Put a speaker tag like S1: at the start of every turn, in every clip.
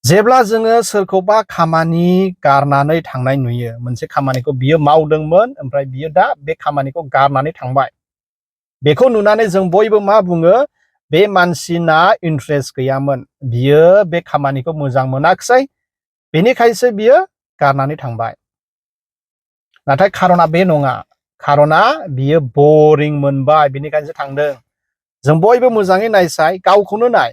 S1: जेब्ला जोङो सोरखौबा खामानि गारनानै थांनाय नुयो, मोनसे खामानिखौ बियो मावदोंमोन ओमफ्राय बियो दा बे खामानिखौ गारनानै थांबाय, बेखौ नुनानै जों बयबो मा बुङो? बे मानसिना इन्ट्रेस्ट गैयामोन, बियो बे खामानिखौ मोजां मोनाखिसै, बेनिखायसो बियो गारनानै थांबाय। नाथाय खारना बे नङा, खारना बियो बरिं मोनबाय बेनिखायसो थांदों। जों बयबो मोजाङै नायसाय, गावखौनो नाय,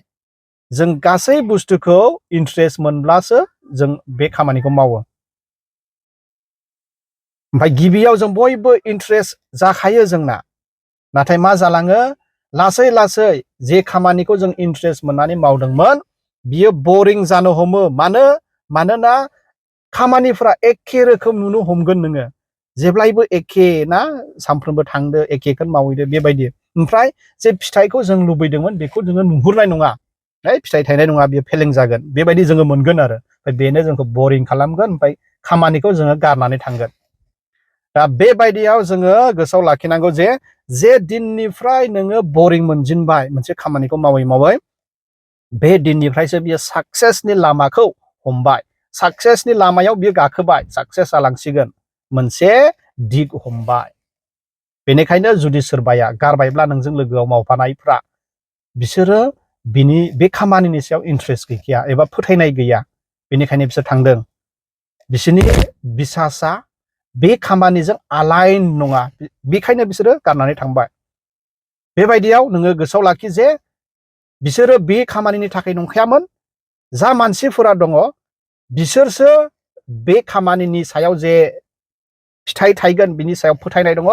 S1: जों गासै बुस्थुखौ इन्ट्रेस्ट मोनब्लासो जों बे खामानिखौ मावो। ओमफ्राय गिबियाव जों बयबो इन्ट्रेस्ट जाखायो जोंना, नाथाय मा जालाङो? लासै लासै जे खामानिखौ जों इन्ट्रेस्ट मोननानै मावदोंमोन बियो बरिं जानो हमो। मानोना खामानिफ्रा एखे रोखोम नुनो हमगोन नोङो, जेब्लायबो एखे ना, सानफ्रोमबो थांदो एखेखौनो मावहैदो बेबायदि। ओमफ्राय जे फिथाइखौ जों लुबैदोंमोन बेखौ जोङो नुहुरनाय नङा, फिथाइ थायनाय नङा, बियो फेलें जागोन, बेबायदि जोङो मोनगोन आरो। ओमफ्राय बेनो जोंखौ बरिं खालामगोन, ओमफ्राय खामानिखौ जोङो गारनानै थांगोन। दा बेबायदियाव जोङो गोसोआव लाखिनांगौ जे दिननिफ्राय नोङो बरिं मोनजेनबाय मोनसे खामानिखौ मावै मावै, बे दिननिफ्रायसो बियो साक्सेसनि लामाखौ हमबाय, साक्सेसनि लामायाव बियो गाखोबाय, साक्सेस जालांसिगोन, मोनसे दिग हमबाय। बेनिखायनो जुदि सोरबाया गारबायब्ला नोंजों लोगोआव मावफानायफ्रा, बिसोरो बे खामानिनि सायाव इन्ट्रेस्ट गैया एबा फोथायनाय गैया, बेनिखायनो बिसोर थांदों। बिसोरनि बिसासा बे खामानिजों आलाइन नङा, बेखायनो बिसोरो गारनानै थांबाय। बेबायदियाव नोङो गोसोआव लाखि जे बिसोरो बे खामानिनि थाखाय नंखायामोन, जा मानसिफोरा दङ बिसोरसो बे खामानिनि सायाव जे फिथाइ थायगोन बिनि सायाव फोथायनाय दङ,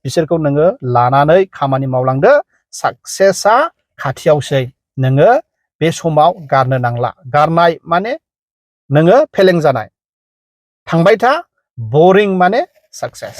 S1: बिसोरखौ नोङो लानानै खामानि मावलांदो। साक्सेसआ खाथियावसै, नोङो बे समाव गारनो नांला। गारनाय माने नोङो फेलें जानाय, थांबाय था, बरिं माने साक्सेस।